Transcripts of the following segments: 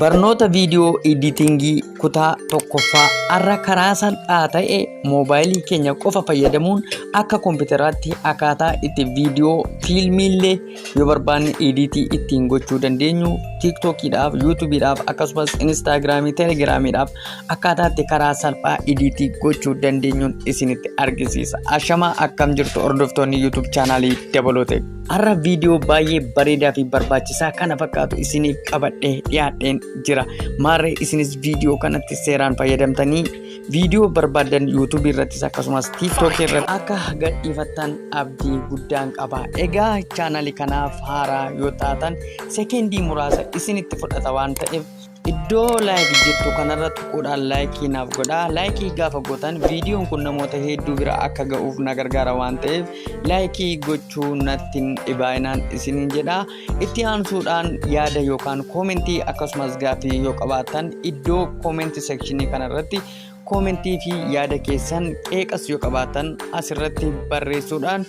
Barnoota viidiyoo editingii kutaa tokkoffaa. Har'a karaa salphaa ta'e moobaayilii keenya qofa fayyadamuun akka koompitaraatti akkaataa itti viidiyoo fiilmiillee yoo barbaanne editii ittiin gochuu dandeenyu, TikTokiidhaaf, YouTubeiidhaaf, akkasumas Instagramii, Telegramiidhaaf akkaataa itti karaa salphaa editii gochuu dandeenyuun isinitti argisiisa. Ashamaa, akkam jirtu hordoftoonni YouTube channelii Dabaloote? Har'a viidiyoo baay'ee bareedaa fi barbaachisaa kana fakkaatu isiniif qabadhee dhiyaadheen jira. Maarree, isinis viidiyoo kanatti seeraan fayyadamtanii viidiyoo barbaadan YouTubeii irrattis akkasumas TikTokii irratti akka gadhiifattan abdii guddaan qaba. Egaa channelii kanaaf haaraa yoo taatan, sekendii muraasa isinitti fudhata waan ta'eef iddoo like jettu kanarra tuquudhaan likeii naaf godhaa. Likeii gaafa gootan viidiyoon kun namoota hedduu bira akka ga'uuf na gargaara waan ta'eef likeii gochuu natti hin dhibaayinaan isiniin jedha. Itti aansuudhaan yaada yookaan commentii akkasumas gaaffii yoo qabaattan iddoo commentii sectionii kanarratti commentii fi yaada keessan, qeeqas yoo qabaattan asirratti barreessuudhaan,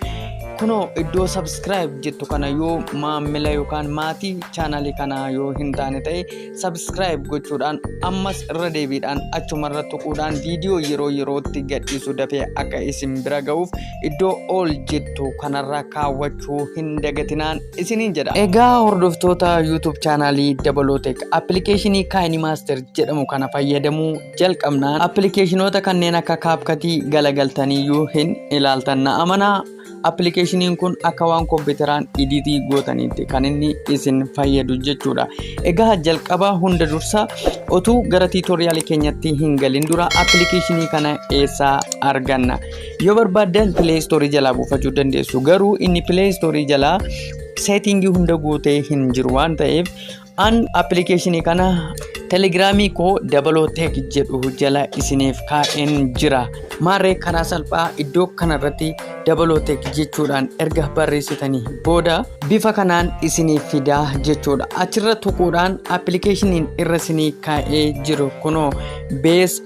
kunoo iddoo subscribe jettu kana yoo maamila yookaan maatii channelii kanaa yoo hin taane ta'e subscribe gochuudhaan, ammas irra deebiidhaan achumarra tuquudhaan viidiyoo yeroo yerootti gadhiisu dafee akka isin bira ga'uuf iddoo all jettu kanarra kaawwachuu hin dagatinaan isiniin jedha. Egaa hordoftoota YouTube channelii Dabalootek, appilikeeshinii KineMaster jedhamu kana fayyadamuu jalqabnaan appilikeeshinoota kanneen akka CapCutii galagaltaniiyyuu hin ilaaltan, na amanaa. Appilikeeshiniin kun akka waan kompiitaraan editii gootaniitti kan inni isin fayyadu jechuudha. Egaa jalqaba hunda dursa otuu gara tutorialii keenyatti hin galin dura appilikeeshinii kana eessaa arganna? Yoo barbaaddan Play Storeii jalaa buufachuu dandeessu. Garuu inni Play Storeii jalaa settingii hunda guutee hin jiru waan ta'eef an appilikeeshinii kana Telegramii koo Dabaloo Tech jedhu jala isiniif kaa'een jira. Maarree, karaa salphaa iddoo kanarratti Dabaloo Tech jechuudhaan erga barreessitanii booda bifa kanaan isiniif fidaa jechuudha. Achirra tuquudhaan appilikeeshiniin irra isinii kaa'ee jiru kunoo Base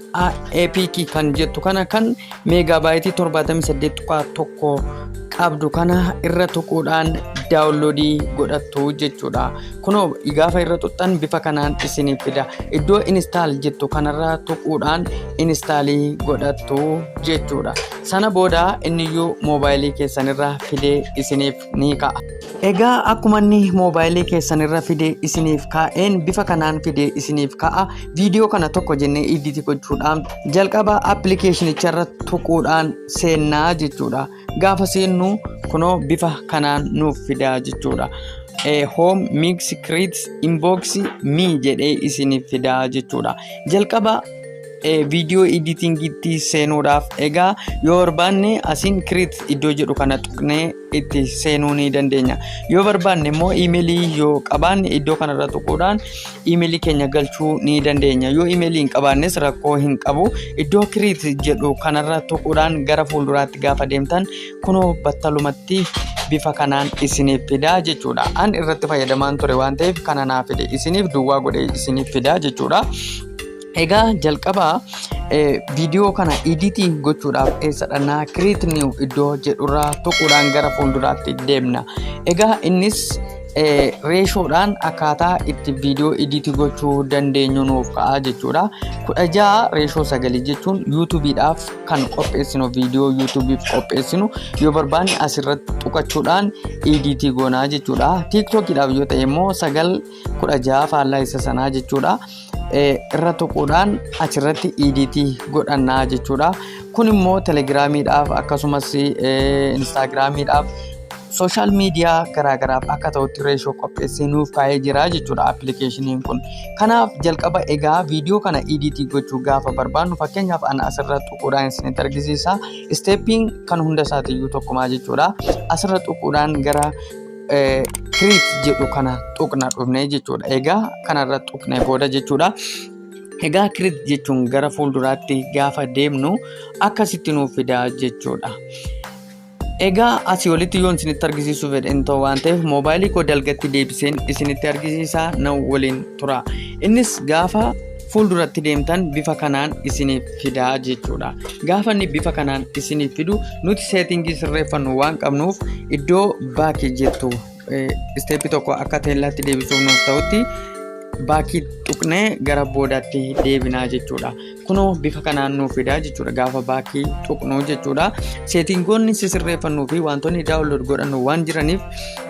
APK kan jettu kana, kan megabyteii 78.1 qabdu kana irra tuquudhaan downloadii godhattu jechuudha. Kunoo gaafa irra tuqxan bifa kanaan isiniif fida. Iddoo install jettu kanarra tuquudhaan installii godhattu jechuudha. Sana booda inniyyuu moobaayilii keessanirra fidee isiniif ni ka'a. Egaa akkuma inni moobaayilii keessanirra fidee isiniif kaa'een bifa kanaan fidee isiniif ka'a. Viidiyoo kana tokko jennee edit gochuudhaan jalqaba appilikeeshinicharra tuquudhaan seennaa jechuudha. Gaafa seennu kunoo bifa kanaan nuuf fidaa jechuudha. Home, mix, create, inbox, me jedhee isiniif fidaa jechuudha. Jalqaba viidiyoo editingiitti seenuudhaaf egaa yoo barbaanne asiin create iddoo jedhu kana tuqnee itti seenuu ni dandeenya. Yoo barbaanne immoo iimeelii yoo qabaanne iddoo kanarra tuquudhaan iimeelii keenya galchuu ni dandeenya. Yoo iimeelii hin qabaannes rakkoo hin qabu. Iddoo create jedhu kanarra tuquudhaan gara fuulduraatti gaafa deemtan kunoo battalumatti bifa kanaan isiniif fidaa jechuudha. An irratti fayyadamaan ture waan ta'eef kana naa fide, isiniif duwwaa godhee isiniif fidaa jechuudha. Egaa jalqaba viidiyoo kana editii gochuudhaaf eessa dhannaa? Create new iddoo jedhurraa tuquudhaan gara fuulduraatti deemna. Egaa innis ratiodhaan akkaataa itti viidiyoo editii gochuu dandeenyu nuuf ka'a jechuudha. 16:9 jechuun YouTubeiidhaaf kan qopheessinu, viidiyoo YouTubeiif qopheessinu yoo barbaanne asirratti tuqachuudhaan editii goonaa jechuudha. TikTokiidhaaf yoo ta'e immoo 9:16, faallaa isa sanaa jechuudha. Irra tuquudhaan achirratti editii godhannaa jechuudha. Kun immoo Telegramiidhaaf akkasumas Instagramiidhaaf, social media garaagaraaf akka ta'utti ratio qopheessee nuuf kaa'ee jira jechuudha appilikeeshiniin kun. Kanaaf jalqaba egaa viidiyoo kana editii gochuu gaafa barbaannu, fakkeenyaaf ana asirra tuquudhaan isinitti argisiisa. Steppiin kan hunda isaatiiyyuu tokkumaa jechuudha. Asirra tuquudhaan gara create jedhu kana tuqna dhufnee jechuudha. Egaa kanarra tuqnee booda jechuudha. Egaa create jechuun gara fuulduraatti gaafa deemnu akkasitti nuuf fidaa jechuudha. Egaa asii olitti yoon isinitti argisiisuu fedhen ta'u waan ta'eef moobaayilii koo dalgatti deebiseen isinitti argisiisaa, na waliin tura. Innis gaafa fuulduratti deemtan bifa kanaan isiniif fidaa jechuudha. Gaafa inni bifa kanaan isiniif fidu nuti settingii sirreeffannu waan qabnuuf iddoo backii jettu stepii tokko akka teellaatti deebisuuf nuuf ta'utti Back tuqnee gara boodaatti deebinaa jechuudha. Kunoo bifa kanaan nuuf fidaa jechuudha gaafa back tuqnu jechuudha. Settingoonni sisirreeffannuu fi wantoonni download godhannu waan jiraniif,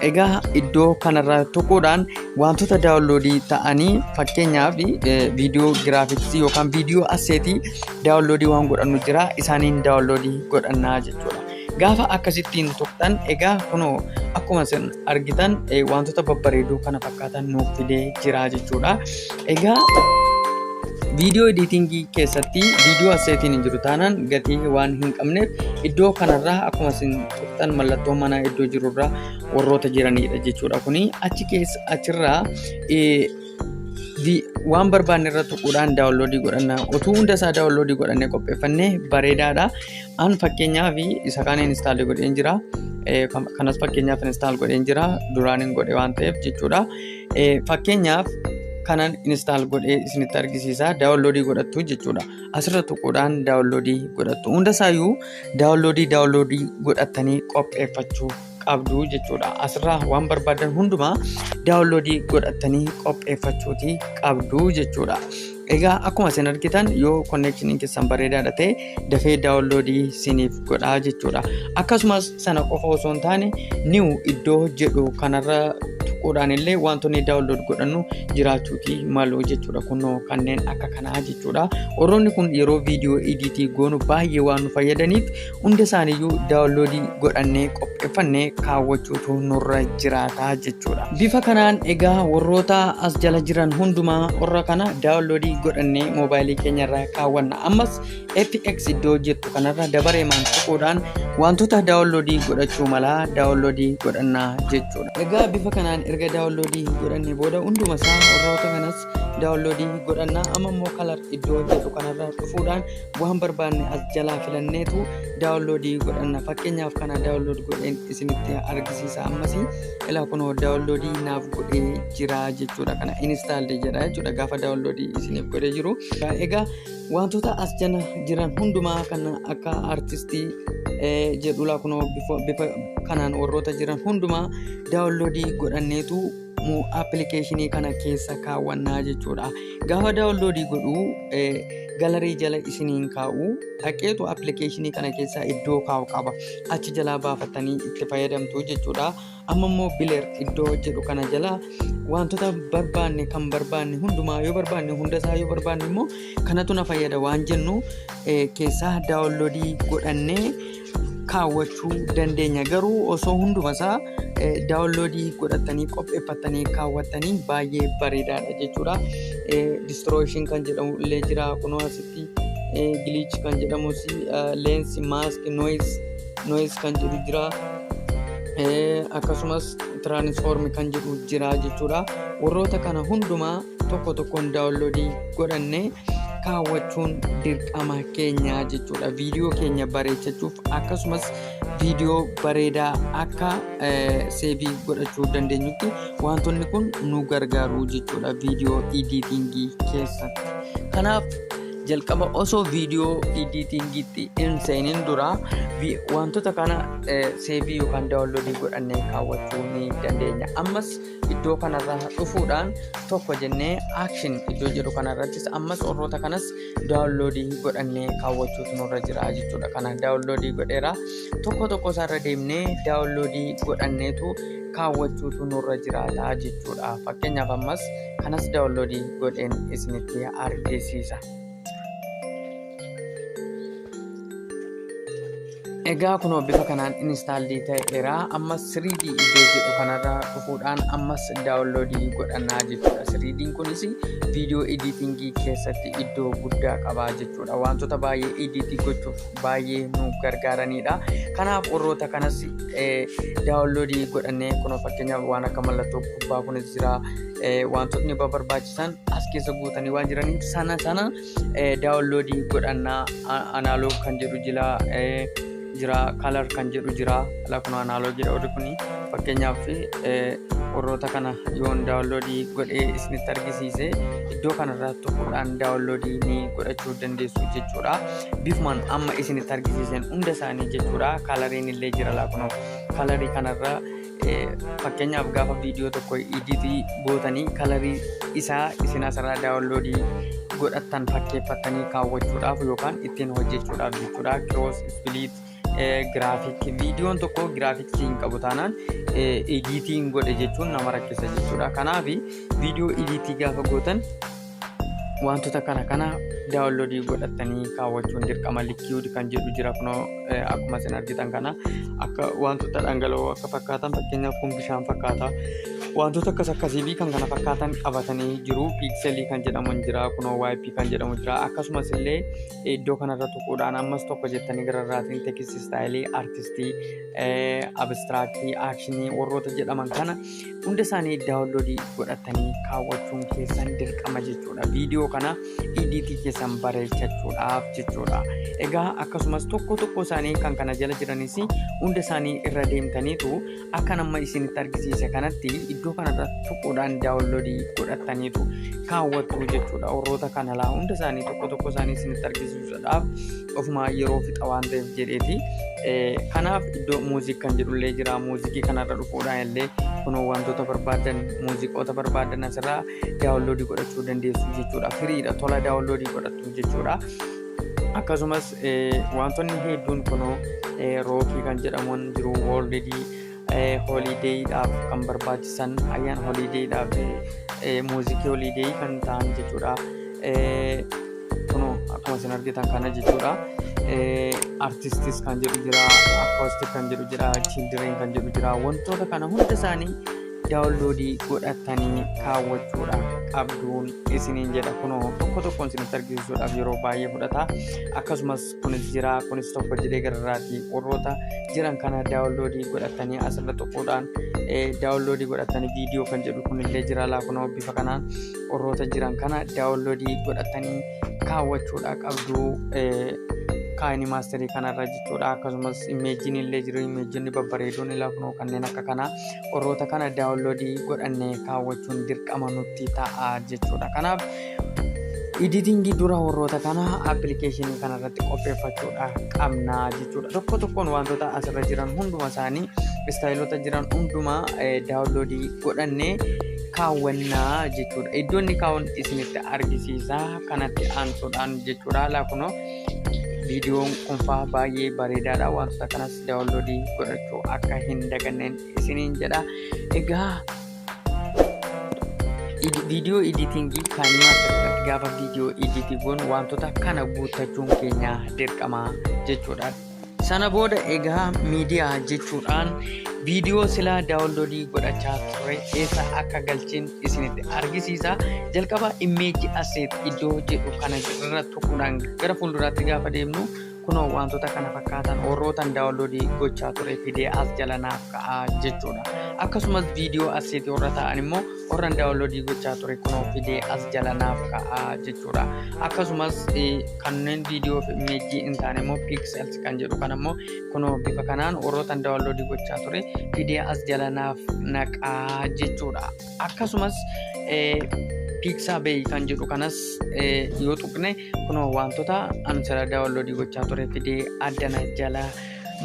egaa iddoo kanarra tuquudhaan wantoota download ta'anii, fakkeenyaaf viidiyoo graphics yookaan viidiyoo asset download waan godhannu jira, isaaniin download godhannaa jechuudha. Gaafa akkasittiin tuqxan, egaa kunoo akkuma isin argitan wantoota babbareedoo kana fakkaatan nuuf fidee jira jechuudha. Egaa viidiyoo editing keessatti viidiyoo assetiin hin jiru taanaan gatii waan hin qabneef, iddoo kanarraa akkuma isin tuqxan mallattoo manaa iddoo jirurraa warroota jiranidha jechuudha. Kuni achi keessa achirraa waan barbaanne irra tuquudhaan download godhanna. Utuu hunda isaa download godhannee qopheeffannee bareedaadha. An fakkeenyaaf isa kaan install godheen jira. Kanas fakkeenyaaf install godheen jira. Duraan hin godhe waan ta'eef jechuudha. Fakkeenyaaf kanan install godhee isinitti argisiisa. Download godhattu jechuudha. Asirra tuquudhaan download godhattu. Hunda isaayyuu download godhattanii qopheeffachuu qabdu jechuudha. Asirraa waan barbaadan hundumaa download godhattanii qopheeffachuuti qabdu jechuudha. Egaa akkuma isin argitan, yoo connectioniin keessan bareedaadha ta'e dafee download isiniif godhaa jechuudha. Akkasumas sana qofa osoo hin taane, new iddoo jedhu kanarra tuquudhaan illee wantoonni download godhannu jiraachuuti malu jechuudha. Kunoo kanneen akka kanaa jechuudha. Warroonni kun yeroo viidiyoo edit goonu baay'ee waan nu fayyadaniif, hunda isaaniiyyuu download godhannee qopheeffannee kaawwachuutu nurra jiraata jechuudha. Bifa kanaan egaa warroota as jala jiran hundumaa warra kana download godhannee moobaayilii keenyarra kaawwanna. Ammas FX iddoo jettu kanarra dabareemaan tuquudhaan wantoota download godhachuu malaa download godhannaa jechuudha. Egaa bifa kanaan erga download godhannee booda hunduma isaa warroota kanas download godhannaa. Amma immoo color iddoo jedhu kanarra dhufuudhaan waan barbaanne as jalaa filanneetu download godhanna. Fakkeenyaaf kana download godheen isinitti argisiisa. Ammasii ilaa, kunoo download naaf godhee jira jechuudha. Kana install jedha jechuudha gaafa download isiniif godhee jiru. Egaa wantoota as jala jiran hundumaa kan akka artistii jedhula, kunoo bifa kanaan warroota jiran hundumaa download godhanneetu application kana keessa kaawwannaa jechuudha. Gaafa download godhuu gallery jala isiniin kaa'u, dhaqeetu application kana keessa iddoo kaa'u qaba. Achi jalaa baafatanii itti fayyadamtu jechuudha. Amma immoo blur iddoo jedhu kana jala wantoota barbaanne, kan barbaanne hundumaa yoo barbaanne, hundasaa yoo barbaanne immoo kanatu na fayyada waan jennu keessaa download godhannee kaawwachuu dandeenya. Garuu osoo hundumasaa download godhatanii qopheeffatanii kaawwattanii baay'ee bareedaadha jechuudha. Distortion kan jedhamu illee jira, kunoo asitti glitch kan jedhamus, lens, mask, noise kan jedhu jira. Akkasumas transform kan jedhu jira jechuudha. Warroota kana hundumaa tokko tokkoon download godhannee kaawwachuun dirqama keenya jechuudha. Viidiyoo keenya bareechachuuf, akkasumas viidiyoo bareedaa akka save godhachuu dandeenyutti wantoonni kun nu gargaaru jechuudha viidiyoo editing keessatti. Kanaaf jalqaba osoo viidiyoo editingiitti hin seenin dura wantoota kana save yookaan download godhannee kaawwachuu ni dandeenya. Ammas iddoo kanarra dhufuudhaan tokko jennee action iddoo jedhu kanarrattis ammas warroota kanas download godhannee kaawwachuutu nurra jira jechuudha. Kana download godheera. Tokko tokko isaarra deemnee download godhanneetu kaawwachuutu nurra jiraata jechuudha. Fakkeenyaaf ammas kanas download godheen isinitti argisiisa. Egaa kunoo bifa kanaan install ta'eera. Ammas 3D iddoo jedhu kanarra dhufuudhaan ammas download godhannaa jechuudha. 3D'n kunis viidiyoo editing keessatti iddoo guddaa qaba jechuudha. Wantoota baay'ee edit gochuuf baay'ee nu gargaaranidha. Kanaaf warroota kanas download godhannee, kunoo fakkeenyaaf waan akka mallattoo kubbaa kunis jira. Wantootni barbaachisan as keessa guutanii waan jiraniif sana sana download godhannaa. Analog kan jedhu jira. Jira, color kan jedhu jira. Kun analogiidha warri kuni. Fakkeenyaaf warroota kana yoon download godhee isinitti argisiise, iddoo kanarraa tuquudhaan download ni godhachuu dandeessu jechuudha. Bifumaan amma isinitti argisiisen hunda isaanii jechuudha. Coloriin illee jira, laakunoo color kanarra Fakkeenyaaf, gaafa viidiyoo tokko edit gootanii color isaa isin asirraa download godhattan fakkeeffattanii kaawwachuudhaaf yookaan ittiin hojjechuudhaaf jechuudha. Cross, split, graphic. Viidiyoon tokko graphics hin qabu taanaan edit hin godhe jechuun nama rakkisa jechuudha. Kanaaf viidiyoo edit gaafa gootan wantoota kana download godhatanii kaawwachuun dirqama. Liquid kan jedhu jira. Kunoo akkuma isin argitan kana akka wantoota dhangala'oo akka fakkaatan, fakkeenyaaf kun bishaan fakkaata. Wantoota akkas akkasii fi kan kana fakkaatan qabatanii jiru. Pixel kan jedhamu jira, kunoo wipe kan jedhamu jira. Akkasumas illee iddoo kanarra tuquudhaan ammas tokko jettanii gararraatiin text style, artist, abstract, action warroota jedhaman kana hunda isaanii download godhatanii kaawwachuun keessan dirqama jechuudha. Viidiyoo kana edit keessan bareechachuudhaaf jechuudha. Egaa akkasumas tokko tokko isaanii kan kana jala jiranis hunda isaanii irra deemtaniitu akka nama isinitti argisiise kanatti iddoo kanarra tuquudhaan download godhataniitu kaawwattu jechuudha. Warroota kana laa hunda isaanii tokko tokko isaanii isinitti argisiisuudhaaf ofuma yeroo fixa waan ta'eef jedheeti. Kanaaf iddoo music kan jedhullee jira. Music kanarra dhufuudhaan illee kunoo wantoota barbaadan, muuziqoota barbaadan asirraa download godhachuu dandeessu jechuudha. Free dha, tola download godhattu jechuudha. Akkasumas wantoonni hedduun kunoo rock kan jedhamuun jiru, world holiday dhaaf kan barbaachisan, ayyaana holiday dhaaf music holiday kan ta'an jechuudha. Kunoo akkuma isin argitan kana jechuudha. Artistis kan jedhu jira, acoustic kan jedhu jira, children kan jedhu jira. Wantoota kana hunda isaanii download godhatanii kaawwachuudha qabduun isiniin jedha. Kunoo tokko tokkoon isinitti argisiisuudhaaf yeroo baay'ee fudhata. Akkasumas kunis jira, kunis tokko jedhee gararraati warroota jiran kana download godhatanii asirra tuquudhaan download godhatanii, viidiyoo kan jedhu kunillee jira laa. Kunoo bifa kanaan warroota jiran kana download godhatanii kaawwachuudha qabdu KineMaster kanarra jechuudha. Akkasumas image iin illee jiru, image onni babbareedoon ilaa kunoo kanneen akka kanaa warroota kana download godhannee kaawwachuun dirqama nutti ta'a jechuudha. Kanaaf editing dura warroota kana application kanarratti qopheeffachuudha qabna jechuudha. Tokko tokkoon wantoota asirra jiran hunduma isaanii, style ota jiran hundumaa download godhannee kaawwannaa jechuudha. Iddoo inni kaawwan isinitti argisiisa kanatti aansuudhaan jechuudha. Laa kunoo viidiyoon kunfaa baay'ee bareedaadha. Wantoota kanas download godhachuu akka hin daganneen isiniin jedha. Egaa viidiyoo editing KineMaster irratti gaafa viidiyoo edit goonu wantoota kana guuttachuun keenya dirqama jechuudha. Sana booda egaa miidiyaa jechuudhaan viidiyoo silaa download godhachaa ture eessa akka galchin isinitti argisiisa. Jalqaba image asset iddoo jedhu kana irra tuquudhaan gara fuulduraatti gaafa deemnu kunoo wantoota kana fakkaatan warrootan download gochaa ture fidee as jala naaf ka'a jechuudha. Akkasumas viidiyoo asset warra ta'an immoo warran download gochaa ture kunoo fidee as jala naaf ka'a jechuudha. Akkasumas kanneen viidiyoo fi image hin taane immoo pixels kan jedhu kan immoo kunoo bifa kanaan warrootan download gochaa ture fidee as jala naaf naqaa jechuudha. Akkasumas Pixabay kan jedhu kanas yoo tuqne kunoo wantoota an sira download gochaa ture fidee addana jala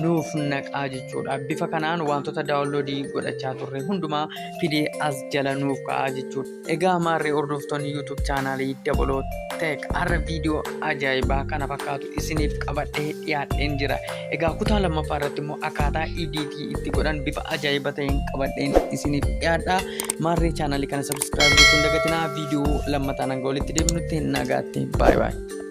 nuuf naqaa jechuudha. Bifa kanaan wantoota download godhachaa turre hundumaa fidee as jala nuuf ka'a jechuudha. Egaa maarree hordoftoonni YouTube channel Dabaloo Tech, har'a viidiyoo ajaa'ibaa kana fakkaatu isiniif qabadhee dhiyaadheen jira. Egaa kutaa lammaffaa irratti immoo akkaataa edit itti godhan bifa ajaa'iba ta'een qabadheen isiniif dhiyaadha. Maarree channel kana subscribe gochuun dagatinaa. Viidiyoo lammataan hanga walitti deebinutti nagaatti. Baay'ee baay'ee.